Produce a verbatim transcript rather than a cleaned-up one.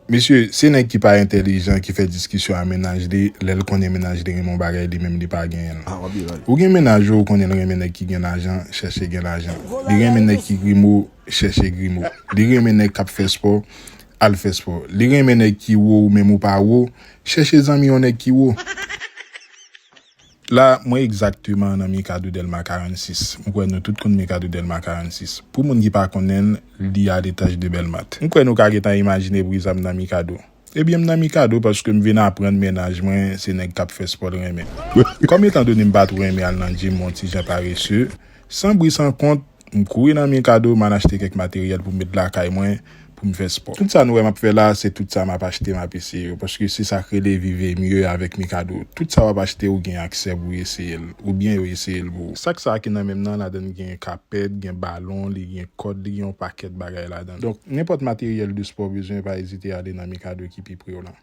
Mesye, se nèg ki pa entèlijan ki fè diskisyon a mennaj li, lè l konnen mennaj li renmen yon bagay li menm li pa genyen l. Ah, w ap byen pale. Ou gen mennaj ou, ou konnen l renmen nèg ki gen lajan, chèche gen lajan. Li renmen nèg ki grimo, chèche grimo. Li renmen nèg k ap fè spò, al fè spò. Li renmen nèg ki wo, ou menm ou pa wo, chèche zanmi yon nèg ki wo. La, mwen egzakteman nan Mikado Dèlma karannsis. M kwè nou tout konn Mikado Dèlma karannsis. Pou moun ki pa konnen l, li a letaj de Bèlmat. M kwè nou ka gentan imajine bri sa m nan Mikado. Ebyen, m nan Mikado paske m vin aprann mennaj mwen se nèg k ap fè spò l renmen. Kòm etandone m pa twò renmen al nan gym, m yon ti jan parese, san bri san kont, m kouri nan Mikado, m al achte kèk materyèl pou m met lakay mwen, pou m fè spò. Tout sa nou wè m ap fè la, se tout sa m ap achte, m ap eseye yo, paske se sa k rele vive mye avèk Mikado. Tout sa w ap achte, ou gen aksè pou w eseye l, oubyen yo eseye l pou ou. Sak sa ki nan men m nan, ladan l gen kapèt, gen balon, li gen kòd, li gen yon pakèt bagay ladan l. Donk, nenpòt materyèl de spò w bezwen, pa ezite ale nan Mikado ki pi pre w lan.